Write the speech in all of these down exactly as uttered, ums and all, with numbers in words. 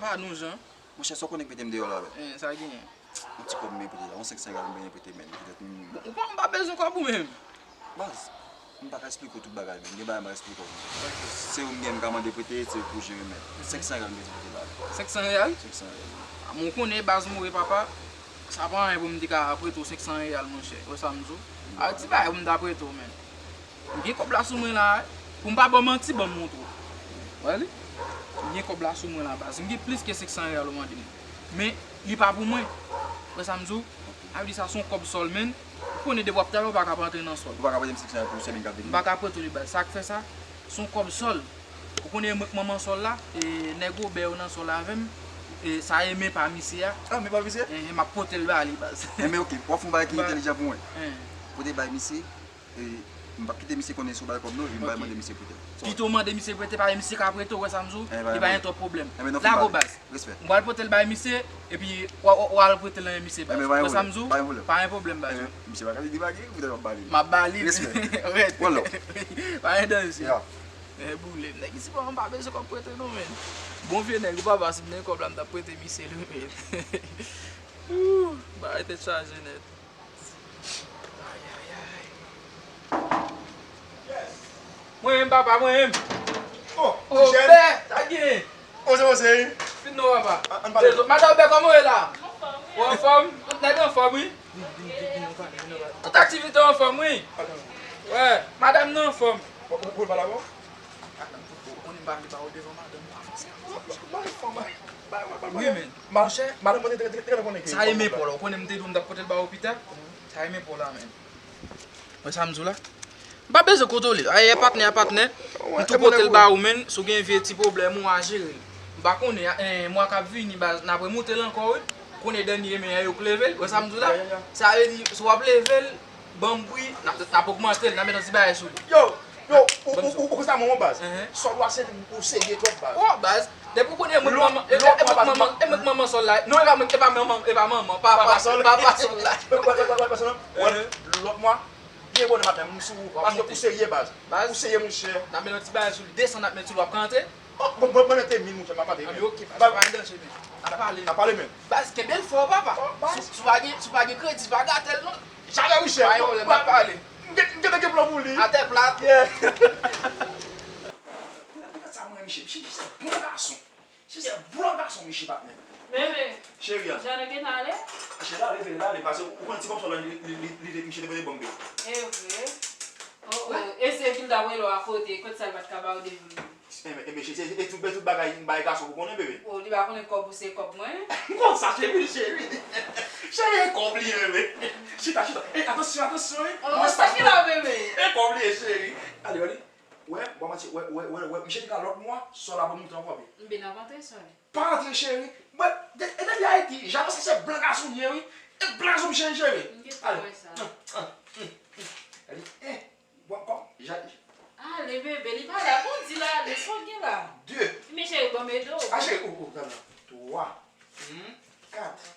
A nou jan. Monchè, sa w konnen k mete m deyò la, men. Eh, sa genyen? Yon ti kòb m gen prete la, yon senk san riyal m genyen prete, men. Petèt m Bon, ou pa, m pa bezwen kòb ou menm. Baz, m pa ka esplike w tout bagay, men. Gen bagay m pa ka esplike w. Se ou m gen, m ka mande prete, se ou pou jere, men. Senk san riyal m bezwen prete la. Senk san riyal? Senk san riyal. A, men w konnen baz m wi, papa. Sa pa anyen pou m te ka prete w senk san riyal, monchè. Wè sa m di w? A, ti bagay pou m ta prete w, men. M gen kòb la sou mwen la, pou m pa ba w manti, ban m montre w. Wè li? M gen kòb la sou mwen la, baz. M gen plis ke senk san riyal ou mande m. Men, li pa pou mwen. Wè sa m di w? A vle di sa se yon kòb sòl, men. Ou konnen depi w ap travay, ou pa ka pa antre nan sòl. Ou pa ka prete m senk san riyal pou yon semèn k ap vini? M pa ka prete w li, baz. Sa k fè sa? Se yon kòb sòl. Ou konnen mwen k manman sòl la, e nèg Wobè yo nan sòl avè m, e sa e men pa misye a. Ah, men pa misye? Enhen, m ap pote l ba li, baz. Enben, oke, w ap fè yon bagay ki entèlijan pou mwen. Enhen. Pote bay misye, e m p ap kite misye konnen si w ba l kòb non, e m pral mande misye prete. Pito w mande misye prete, paske misye ka prete w, wè sa m di w, li pa gen twòp pwoblèm. Enben, non, lage w, baz. Respè. M pral pote l bay misye, epi w a, w a, w al prete l nan men misye, baz. Enben, pa gen pwoblèm. Wè sa m di w? Pa gen pwoblèm. Pa gen pwoblèm, baz. Enben, misye pa ka vin debake, poutèt m ap ba li. M ap ba li. Respè. Rèd. One love. Pa gen danje. Yeah. Eh, boule m. Nèg isi pa, m pa bezwen kòb prete non, men. Bon vye nèg, ou papa, si m te gen kòb la, m t ap prete misye li, men. Ooh, bagay tèt chaje nèt. Ay, ay, ay. Mwen menm, papa, mwen menm. Oh, Michel. Obè, sa gen? Kòman w ye? Fin non, papa. An, ann pale. Madan Obè, kòman w ye la? Ou anfòm? Tout nèg anfòm, wi. Tout aktivite anfòm, wi. Wè, madanm nan anfòm. Ou, ou, ou pale avè w? Madanm, ou konnen m pa vle ba w devan madanm ou avanse. Ba, ba, ba, ba, ba. Wi, men. Monchè, madanm mwen te, te, te, te konnen ke sa e men pa w la. Ou konnen m te di w m t ap pote l ba ou pita? Sa e men pa w la, men. Wè sa m di w la? M pa bezwen kontwole. Ayè, patnè a patnè. M tou pote l ba ou, men. Si w gen vye ti pwoblèm ou a jere l. M pa konnen, eh, mwa k ap vini, baz, n ap remoute l ankò, wi. Konnen dènye men an yo k leve l. Wè sa m di w la? Sa vle di, si w ap leve l, ban m bri, n ap, n ap ogmante l, n ap met yon ti bagay sou li. Yo, yo, ou, ou, ou, ou konsa manman baz. Enhen. Sòl ou a se ou serye twòp baz. Oh, baz. Depi w konnen mwen k manman, e, e, e mwen k manman, e mwen k manman sòl la. Non, e pa mwen, e pa manman, e pa manman, papa, papa sòl. Papa sòl la. Wè, wè, wè, wè, wè, wè, lòt mwa, byen bonè maten, m sou ou, paske ou serye baz. Baz. Ou serye, monchè. N ap met yon ti bagay sou li, desann n ap met sou li, w ap ka antre? Oh, bon, bon, bon, te mil, monchè, m ap antre. Ah, men oke, baz, pa gen danje, men. N ap pale. N ap pale, men. Baz, kenbe l fò, papa. Oh, baz. Si, si w pa gen, si w pa gen kredi, pa gate l, non. Jamè, monchè. Pa gen pwoblèm, n ap pale. M gen, m gentan gen plan pou li. Atè plat. Yeah. Gad sa mwen, misye. Misye, misye se bon gason. Misye se bon gason, misye, patnè. Bebe. Cheri a. Jan nou gentan ale? Cheri, ale, ale, ale, pase ou konn ti kòb sa la, li, li, li, li, misye te pote ban m, bebe. E vre? Oh, oh. E se epi l t ap rele w a kote, kote sa l pa t ka ba w devan. Enben, enben, cheri, se, e tout, e tout bagay, m bay gason pou konnen, bebe. Oh, li pa konnen kòb ou se kòb mwen? M konn sa, cheri, cheri. Cheri, e kòb li ye, bebe. Chita, chita. E, atansyon, atansyon, wi. Oh, sa ki la, bebe? E kòb li ye, cheri. Ale, ale. Wè, bon, manti, wè, wè, wè, wè, misye di la lòt mwa, sòl la pou moute ankò, bebe. M byen ap antre, sòl. Pa antre, cheri. Mwen, de, e depi Ayiti, Jeannot se blan gason l ye, wi. E blan gason misye ye, cheri. M gentan wè sa. Ale. Bon, kòm, ja. Ale, bebe, li pa la pou di la, ale, sa w gen la? De. Men cheri, ban m ede w. A, cheri, ou, ou, gad la. Twa. Hmm? Kat.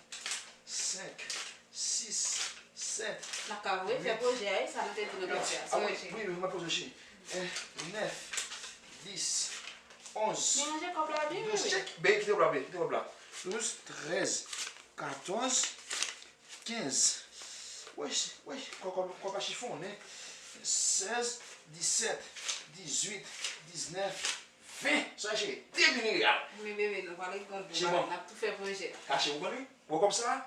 Senk. Sis. Sèt. N ap ka voye fè pwojè a, e sa nou te di nou t ap fè a. Wi, wi, wi, mwen poze cheri. En, nèf, dis, onz, douz, cheri, bebe, kite kòb la, bebe, kite kòb la. Douz, trèz, katòz, kenz. Wèch, wèch, kòb, kòb, kòb la chifonnen. Sèz, disèt, dizuit, diznèf, ven. Sa cheri, de mil riyal. Men bebe, nou pale kòb, n ap tou fè pwojè. Kache, ou konn wi? Wè kòb sa?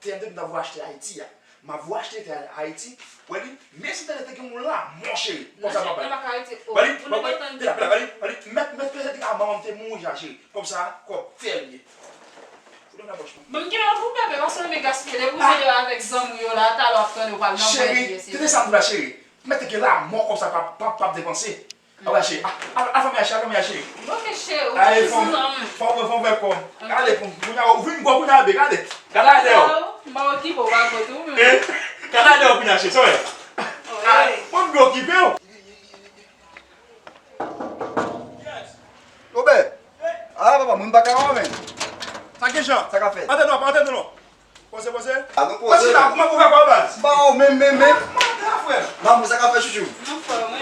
Tè m te di m ta voye achte Ayiti a. M ap voye achte tè Ayiti. Wè li, men si tè te gen yon lamò, cheri. Kòb sa pa bay. Wè li, wè li, wè li, wè li, mèt, mèt, pètèt a manman m te mouri ja, cheri. Kòb sa, kòb tè l ye. Fout nan pòch mwen. Bon, m gen yon pou bebe, paske m gaspiye depi w mele avèk zanmi w yo la, talè w ap tande w pral nan mwen. Cheri, tete sa m di w la, cheri. Mèt te gen lamò kòb sa p ap, p ap, p ap depanse. Al, cheri. Al, al, al fè mèche, al fè mèche, cheri. Ok, cheri, ou toujou zanmi. Fò, fò, fò, fò, fò. Gade, kounye a, ou vin gwo, kounye a, bebe, gade. Gade la dèyè w. M pa okipe w, pa kote w menm. Eh, gade la dèyè w, kounye a, cheri, sa w wè. Mwen, m byen okipe w. Obè. Ah, papa, mwen, m pa ka wè w, men. Sa gen jan? Sa ka fèt? Antre non, antre non. Poze, poze. A nou poze. Mwen chita, kòman pou fè kò baz? Ba w menm, menm, menm. Mwen la, frè. Mamoun, sa k ap fèt, chouchou? Anfòm, wi.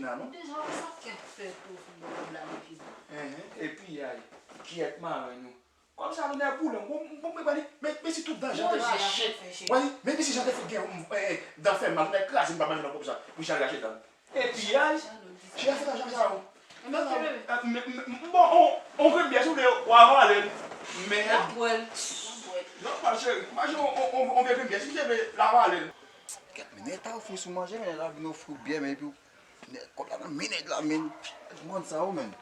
Jina, non? Deja, ou sa kèt fè tou, fin bon blabla epi. Enhen, epi ay, kiyèt marenn ou. Kòm sa, nou nèg boule, bon, bon, men, men, men, men si tout dan jan te rache. Wè, men, men si jan te fè gen, eh, eh, dan fè mal, nou nèg kraze, m pa manje nan kòb sa, pou chal rache dan. Epi ay, chal fè lajan sa, ou. Bon, on, on grenn byè, si w vle, w avale l. Men, N ap bwè l. N ap bwè l. Non, pa cheri, manje on, on, on, on vye grenn byè, si w vle, l avale l. Kèt, men nèg ta ofri sou manje, men nèg la vin ofri w byè, men epi w Nèg, kòb la nan men nèg la, men. Moun sa ou menm.